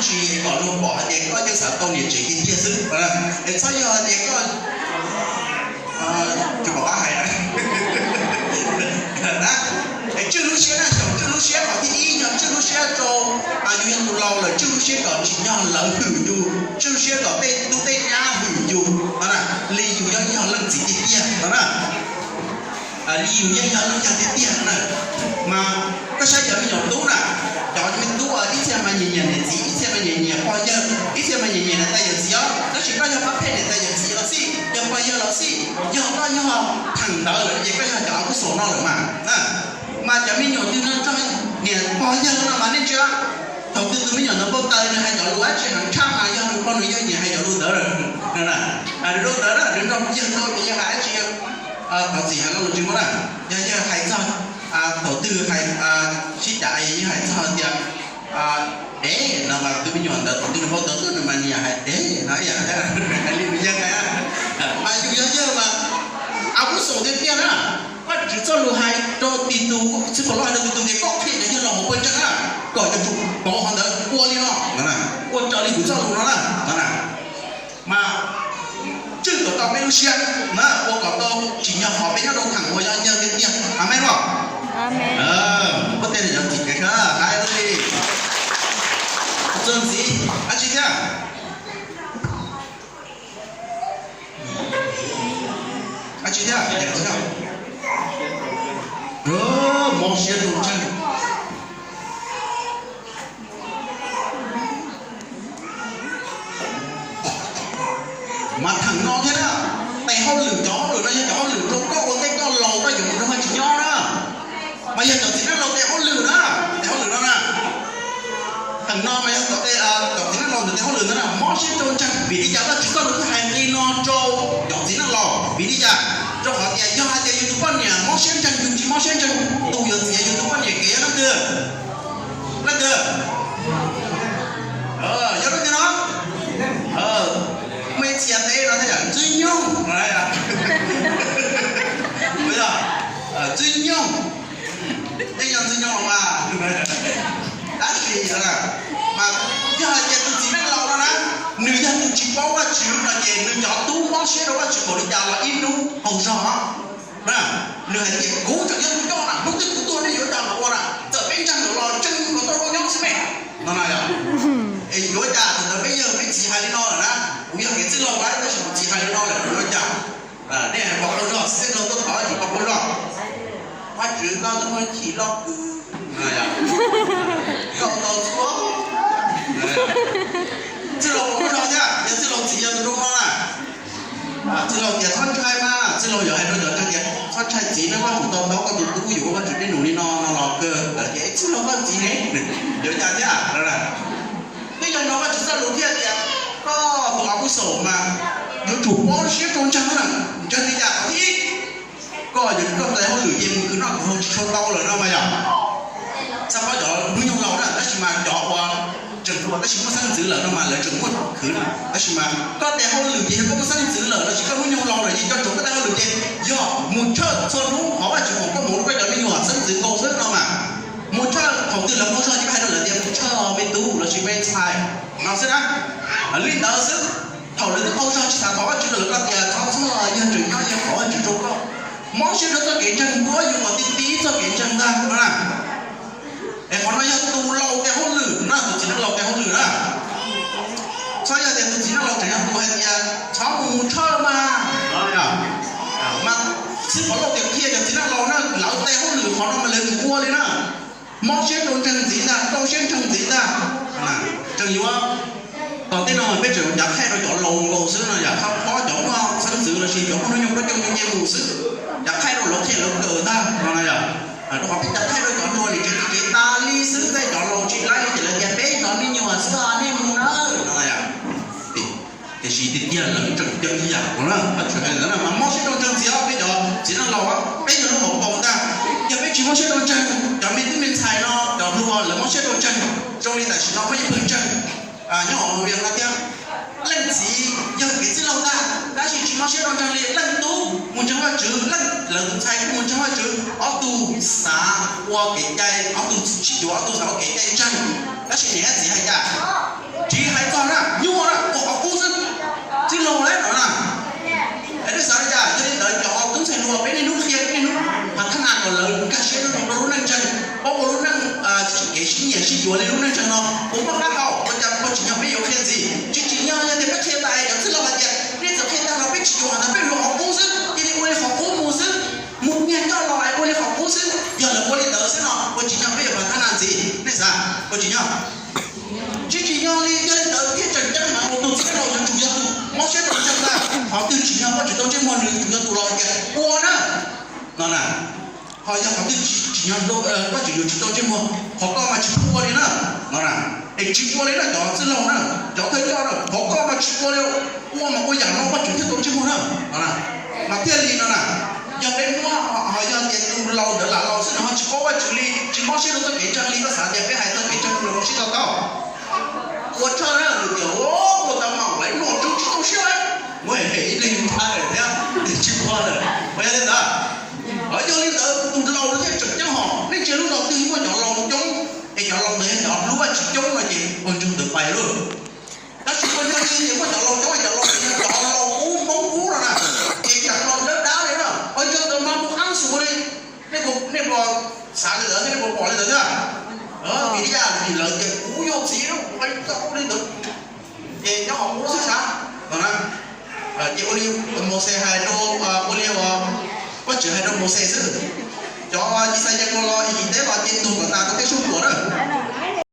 tsis kom luag pom hais tias koj yeej xav tau niam tsev tiag tiag xwb. Es txhob yog hais tias koj, tsis pom qab hais na. Es tswj lub siab na, xyaum tswj lub siab, qhov thib ib yog tswj lub siab rau yus yog tus laus lawm, tswj lub siab kom tsim nyog lawv hwm yus, tswj lub siab kom tej tub tej nyab hwm yus no na, li yus yeej yog leej txiv tiag tiag no na. Li yus yeej yog leej yawg tiag tiag no na. Mas koj saib cov me nyuam tub na, cov me tub ib txhia mas nyiam nyiam niam txiv, ib txhia mas nyiam nyiam pog yawg, ib txhia mas nyiam nyiam niam tais yawm txiv os. Tab sis koj yog pab phem niam tais yawm txiv los xij, yog pog yawg los xij, yog koj yog theem ntawd lawm ces koj yog cov ab pub xaus no lawm mas na. Mas cov me nyuam twg nrog niam pog yawg no mas nej ntsia, thaum twg tus me nyuam ntawd npau taws nws hais cov lus dab tsi heev tshaj mas yog nws pog nws yawg nyiam hais cov lus ntawd. Nws rau ntawd na, nws nrog yawg tau ces yawg hais dab tsi, thov txim hais lo lus tsis muaj na. Yog yawg hais txog thaum twg hais sib cav es yawg hais txog tias dev no mas tus me nyuam ntawd thaum twg nws npau taws xwb nws mas niam hais dev no ib yam hais li yawg hais. Mas yus yog yawg mas ab pub xaus tiag tiag na. Vajtswv txoj lus hais rau Titus, txiv Paulus hais rau Titus tias koj qhia cov yawg laus hauv pawg ntseeg na, kom yuav tsum pauv qhov ntawd ua li no, ua raws li kuv txoj lus no na no na. Mas tswj kom tau peb lub siab na, ua kom tau tsim nyog qhov peb nyob rau theem uas yog yawg tiag tiag. Amees los? Amees. Ua tej yog txim kev sab hais li txog ntxiv dab tsi thiab? Dab tsi thiab? Mob siab rau ntseeg. Mas theem no thiab na, tes hauj lwm, cov hauj lwm no yog cov hauj lwm rau koj ua ntej koj laus koj yuav mus rau Vajtswv nyob na. Mas yog cov txiv neej laus tes hauj lwm na, tes hauj lwm no na. Theem no mas yog cov txiv neej laus ntawd tes hauj lwm ntawd na, mob siab rau ntseeg. Vim li cas Vajtswv txoj lus thiaj hais li no rau cov txiv neej laus? Vim li cas? Rau qhov tias yog hais tias yus tus poj niam mob siab ntseeg, yus tsis mob siab ntseeg, tus yuav txiav yus tus poj niam kev yog leej twg? Leej twg? Yog leej twg no? Muaj ib txhia teb no thiaj yam Ntxwg Nyoog. Ntxwg Nyoog, yeej yog Ntxwg Nyoog los mas. Tab sis mas yog hais tias tus txiv neej laus no na, nws yog tus tsis paub Vajtswv no ces nws cov tub mob siab rau Vajtswv npaum li cas los ib hnub qaug zog. Nws hais tias kuv tseem yog tus coj na, hnub twg kuv tuag nej yuav cas los ua na, txawm peb ntseeg lawm los ntseeg kom tau zoo nyob xwb me. No na yog, es yuav cas thaum ntawd peb yawg peb txiv hais li no lawm na, kuv yog kev txwj laug lawm tab sis kuv txiv hais li no lawm yuav cas? Nej pom qaug zog, txwj laug tuaj thov tsis pom qaug zog. Vajtswv koj twb muaj chim loj kawg, koj tau txhua. Txwj laug pom qaug zog thiab, yog txwj laug txiv yog tus zoo no na. Txwj laug tias txhob ntshai mas, txwj laug yuav hais rau cov ntseeg tias txhob ntshai txiv na, koj mus tau tau koj tus tub yuav ua Vajtswv dej num li no no los kawg. Lawv tias txwj laug koj txiv ne, yuav cas thiab? Twb yog no Vajtswv txoj lus thiaj tias koj tus ab pub xaus mas yuav tsum mob siab rau ntseeg na. Ntseeg li cas? Qhov thib ib, koj yuav koj tes hauj lwm ces mus khwv noj khwv haus tsis tshua tau lawm no mas yog. Txhaj paub cov hnub nyoog laus na, tab sis mas cov uas tseem hluas tab sis muaj xeeb ntxwv lawm no mas lawv tseem muaj khwv na. Tab sis mas koj tes hauj lwm ces yog koj muaj xeeb ntxwv lawm los sis koj hnub nyoog laus lawm ces coj tsuav koj tes hauj lwm ces yog mus tshawj txhua hnub qhov Vajtswv foom koj mus rau koj cov me nyuam xeeb ntxwv nkaus xwb no mas. Mus tshawj thaum twg lawv qaug zog ces koj hais rau lawv tias mus tshawj me tub los sis me ntxhais no xwb na. Li ntawd xwb, thaum lawv twb qaug zog tsis xav thov Vajtswv lawm koj tias txhob txhawj, yog tseem nyob yog thov Vajtswv rau koj. Mob siab rau txoj kev ntseeg, ntuas yus kom ti ti txoj kev ntseeg ntag no na. Es qhov no yog tus laus tes hauj lwm na, tus txiv neej laus tes hauj lwm na. Txhob yog tias tus txiv neej laus tseem yog tus hais tias txhob mus mus tshawj mas. Mas txiv Paulus tias qhia cov txiv neej laus na, lawv tes hauj lwm qhov no mas lawv tsis ua li na. Mob siab rau ntseeg ntxiv ntag, rau siab ntseeg ntxiv ntag. Tseem yuav, tom tej no peb tseem cav qhaij rau cov laus nkaus xwb no yom, txhob phob cov muaj xeeb ntxwv los sis cov muaj hnub nyoog pab coj nce mus xwb. Cav qhaij rau lawv qhia lawv kawm ntag no yom. Rau qhov peb cav qhaij rau cov hluas nim tseem cev tas li xwb, tej cov laus tsis laib ces lawv tias peb cov me nyuam xwb os, nej mus na no yom. Tiam sis tiag tiag lawv tseem ceeb ib yam uas na, Vajtswv hais ntawd na mas mob siab rau ntseeg ntxiv os, peb cov txiv neej laus peb cov lub hauv paus ntag. Yog peb tsis mob siab rau ntseeg, cov me tub me ntxhais no, cov hluas lawv mob siab rau ntseeg, zoo li tam sim no muaj ib pawg ntseeg nyob hauv Vias no thiab. Leej txiv yog kev txwj laug ntag, tab sis tsis mob siab rau ntseeg li. Leej tub mus ntseeg Vajtswv, leej lawv tus ntxhais kuj mus ntseeg Vajtswv, ob tug xav ua kev cai, ob tug sib yuav, ob tug xav ua kev cai ntseeg, tab sis niam thiab txiv hais cas? yuav li lub neej tseeg no, puas muaj qab hau? Ua cas puas tsim nyog peb yuav qhia ntxiv? Tsis tsim nyog, yog tias peb qhia tag cov txwj laug hais tias nej txawm qhia tag los peb tsis yuav, hais tias peb yuav qhov qub xwb, cia li ua li qhov qub mus xwb, mus nyiag coj los ua li qhov qub xwb. Yog lawv ua li ntawd xwb no puas tsim nyog peb yuav pab thab na ntxiv? Nej xav puas tsim nyog? Tsis tsim nyog li. Yog li ntawd thiaj tseem ceeb mas tus txwj laug yuav tsum yog tus mob siab tau ntseeg ntag. Qhov twg tsim nyog Vajtswv tau ntsej muag nws yuav tsum yog tus los tias ua na, no na. Ho yog qhov twg tsis tsim nyog Vajtswv yuav tsis tau ntsej muag, qhov koj mas tsis pub ua li na, no na. Es tsis ua li na cov txwj laug na, cov thawj coj na, qhov koj mas tsis ua li, ua mas ua yam no Vajtswv thiaj tau ntsej muag na, no na. Mas thiaj li no na, yog peb muab ho yog tias tus laus ntawd lam laus xwb no ho tsis paub Vajtswv li, tsis mob siab rau txoj kev ntseeg li, koj xav tias peb hais txoj kev ntseeg rau lawv sib tau tau? Ua tshaj na, nws tias ua tau mas lawv noj tsub tsis tau siab, muab hem ib leeg thab lawm thiab, tsis ua lawm. Yog li ntawd, yog li ntawd tus laus no thiaj tseem ceeb hos. Nej ntsia lub zos twg muaj cov laus coob, es cov laus ntawd yog cov hlub Vajtswv coob no ces ua ntsug ntawd pais lauj. Tab sis ua yog li tias muaj cov laus coob, cov laus ntawd yog cov laus ub Hmoob ub no na, ces cov laus dawb dawb li na, ua yog ntawd mas mus qab xus li. Nej puas xav li ntawd, nej puas pom li ntawd thiab? Vim li cas? Vim lawv tias kuv yog txiv, kuv tau li ntawd, ces nyob hauv ub xwb xav no na. Ces ua li Mauxes hais rau, ua li Vajtswv hais rau Mauxes xwb. Cov Yixalayees los Iziv teb los ces tuag kom tas rau peb sub tuam na.